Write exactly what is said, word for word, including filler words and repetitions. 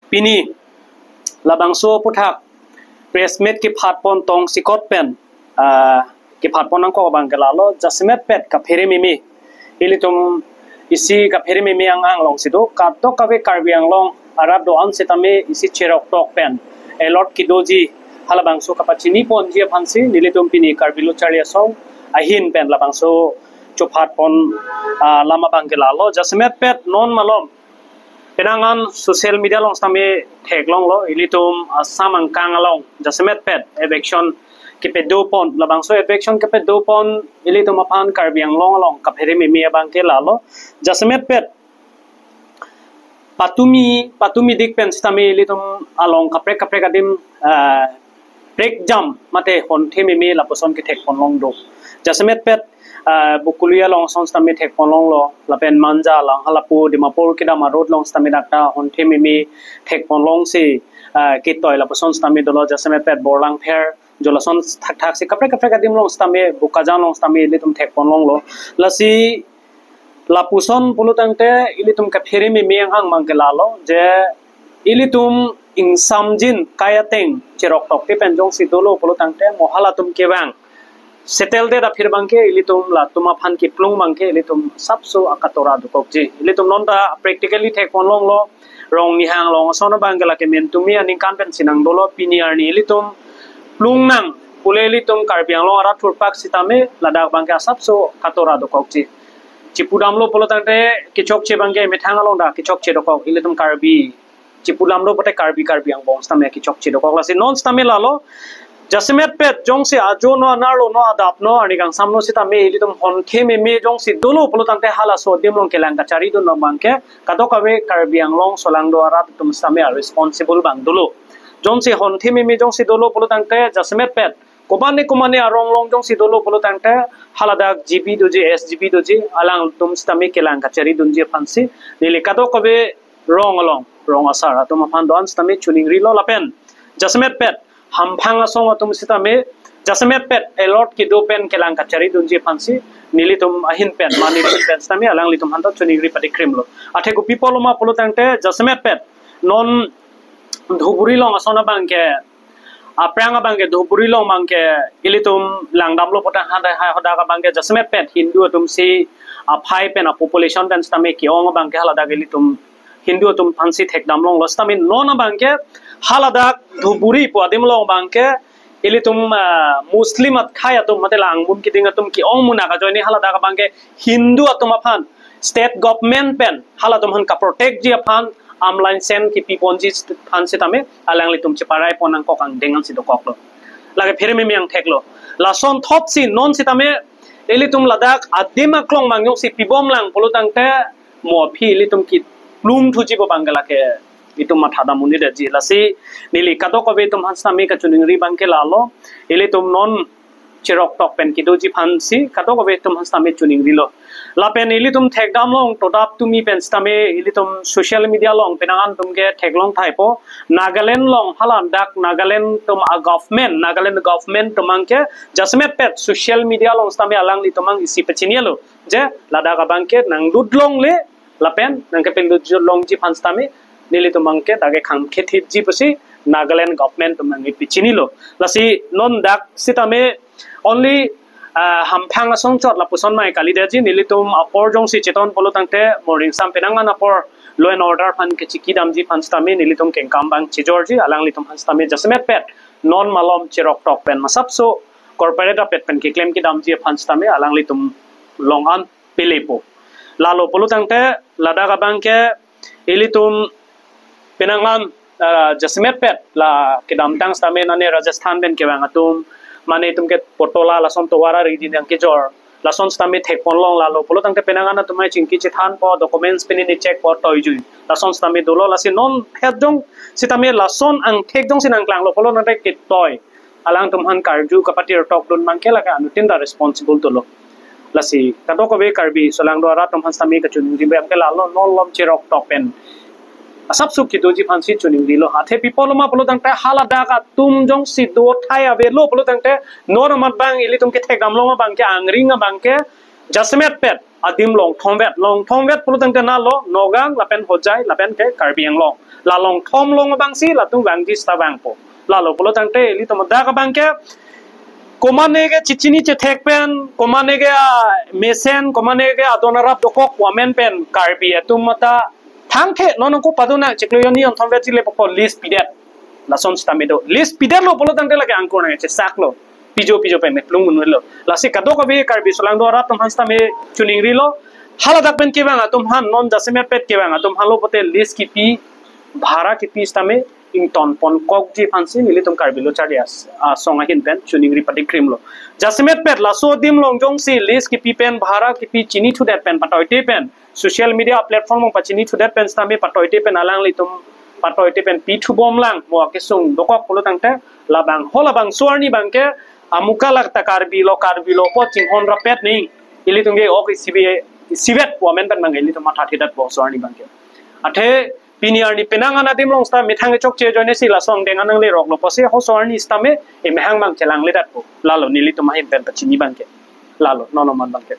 Pini labangso aphuthak press meet kephatpon tongsekot pen, ah, kephatpon nangkok abang ke lalo, jasemet pet kaphere meme. Ilitum isi kaphere meme ang-ang alongsi do, kadokave Karbi Anglong arat do-an sitame isi cheroktok pen alert kedoji, halabangso kapachiniponji aphansi nelitum pini Karbi Lo Charli Asong ahin pen labangso chophatpon, ah, alam abang ke lalo. Jasemet pet non malom penang an social media along sitame theklonglo, ilitum Assam angkang along jasemet pet eviction kepadopon, labangso eviction kepadopon ilitum aphan Karbi Anglong along kaphere meme abang ke lalo. Jasemet pet patumi, patumi dik pen sitame ilitum along kaprek kaprek adim, ah, prekjam mate honthe meme lapuson kethekponlong do. Jasemet pet, ah, Bokolia along ason sitame thekponlonglo, lapen Manja along, halapu Dimapur kedam a-road along sitame dak ta honthe meme thekponlongsi, ah, ketoi lapuson sitame dolo. Jasemet pet Borlangpher, jo lason thakthak si kaprek kaprek adim along sitame, Bokajan along sitame ilitum thekponlonglo. Lasi lapuson pulo tangte ilitum kaphere meme ang-ang abang ke lalo, je ilitum ingsamjin kai ateng cheroktokte pen jongsi dolo pulo tangte mo halatum kevang settle det aphi abang ke ilitum latum aphan kiplung abang ke ilitum asapso akatora dokokji. Ilitum non ta practically thekponlonglo, Rongnihang along ason abang ke lake mentumi aningkan pensi nangdolo, pini arni ilitum plung nang pule ilitum Karbi Anglong arat thurpak sitame ladak abang ke asapso katora dokokji. Chipudamlo pulo tangte kechokche abang ke methang along ta kechokche dokok, ilitum Karbi chipudamlo pote Karbi, Karbi angbong sitame kechokche dokok. Lasi non sitame lalo, jasemet pet jongsi ajo no, anerlo no, adap no, arni kangsam no sitame ilitum honthe meme jongsi dolo pulo tangte halaso adim along kelang kacharidun abang ke kadokave Karbi Anglong solangdo arat atum sitame a-responsible abang dolo. Jongsi honthe meme jongsi dolo pulo tangte jasemet pet komane komane arong along jongsi dolo pulo tangte haladak G B doji, S G B doji, alangtum sitame kelang kacharidunji aphansi neli kadokave rong along, rong asar atum aphan do-an sitame choningrilo, lapen jasemet pet hamphang asong atum sitame jasemet pet alert kedo pen kelang kacharidunji aphansi nelitum ahin pen, mane ahin pen sitame alanglitum aphan ta choningri padikrimlo. Athe kopi apotlo ma pulo tangte jasemet pet non Dhuburi along ason abang ke, aphrang abang ke Dhuburi along abang ke ilitum langdamlo pote hadak, hadak abang ke jasemet pet Hindu atum si aphai pen, a-population pen sitame ke-ong abang ke haladak ilitum Hindu atum aphansi thekdamlonglo, sitame non abang ke haladak Dhuburi pu adim along abang ke ilitum, ah, Muslim akhei atum mate la angbun keding atum ke-ong munak ajoine haladak abang ke Hindu atum aphan state government pen halatum aphan kaprotectji aphan arms license kepiponji aphan sitame alanglitum cheparaipon nangkok angdeng ansi dokoklo. Lake phere meme angtheklo. Lason thotsi non sitame ilitum ladak adim aklong abang jongsi pibomlang pulo tangte mo aphi ilitum kiplung thuji pu abang ke lake itum mathadam un-edetji. Lasi neli kadokave atum aphan sitame kachoningri abang ke lalo, ilitum non cheroktok pen kedoji aphansi kadokave atum aphan sitame choningrilo. Lapen ilitum thekdamlong todap tumi pen sitame ilitum social media along penang an atum ke theklong thaipo, Nagaland along haladak Nagaland atum a-government, Nagaland government atum abang ke jasemet pet social media along sitame alanglitum abang isi pachinilo, je ladak abang ke nanglut longle lapen nangkepinlut longji aphan sitame nelitum abang ke dak ke khangkhethipji pusi Nagaland government atum abang ke pachinilo. Lasi non dak sitame only, ah, hamphang asong chot lapuson mai kalidetji, nelitum apor jongsi cheton pulo tangte morning sam penang an apor law and order aphan kechikidamji aphan sitame nelitum kengkam abang chejorji, alanglitum aphan sitame jasemet pet non malom cheroktok pen masapso corporate apet pen keklem kedamji aphan sitame alanglitum long an pelepo. Lalo pulo tangte ladak abang ke ilitum penang an, ah, jasemet pet la kedamtang sitame nane Rajasthan pen kevang atum, mane itum ke Potola lason tovar ari din yang kejor, lason sitame thekponlong, lalo pulo tangte penang an atum ai chingki chethanpo, documents pini ni checkpo toijui, lason sitame dolo. Lasi non het jong sitame lason angthek jongsi nangklanglo pulo tangte ketoi alangtum aphan karju kapatir tokdun abang ke lake anuttin ta responsible dolo. Lasi kadokave Karbi solangdo arat atum aphan sitame kachoningri abang ke lalo, non malom cheroktok pen asapso kedoji aphansi choningrilo. Athe pi apotlo ma pulo tangte haladak atum jongsi do thai avelo pulo tangte non amat abang ilitum kethekdamlong abang ke, angring abang ke jasemet pet adim longthomvet, longthomvet pulo tangte nalo Nagaon lapen Hojai lapen ke Karbi Anglong. La longthom along abangsi latum vangji seta vangpo. Lalo pulo tangte ilitum dak abangke komane ke chechini chethek pen, komane ke, ah, mesen, komane ke adon arap dokok pu amen pen Karbi atum mata thangthe non ko paduna chiklo hini jonthom vet chile poko list pidet. Lason sitame do. List pidetlo pulo tangte lake angkur nangchesaklo. Pijo pijo pen neplung munlo. Lasi kadokave Karbi solangdo arat atum aphan sitame choningrilo. Haladak pen kevang atum aphan, non jasemet pet kevang atum aphanlo pote list kipi, bhara kipi sitame ingtonpon kokji aphansi nelitum Karbi Lo Charli As-, Asong ahin pen choningri padikrimlo. Jasemet pet laso adim along jongsi list kipi pen bhara kipi chinithudet pen patoite pen social media platform along pachinithudet pen sitame patoite pen alanglitum patoite pen pithubomlang mo akesung dokok pulo tangte labang ho labangso arni abangke amuka lak ta Karbi lo, Karbi lo pu chinghon rapet ni. Ilitum ke ok isibi isivet pu amen pen abang ilitum mathathedet pu so arni abangke. Athe pini arni penang an adim along sita methang kechokche ajoinesi lason deng an nangleroklo pusi ho so arni sitame emahang abang chelangledetpo. Lalo nelitum ahin pen pachini abangke. Lalo non aman abangke.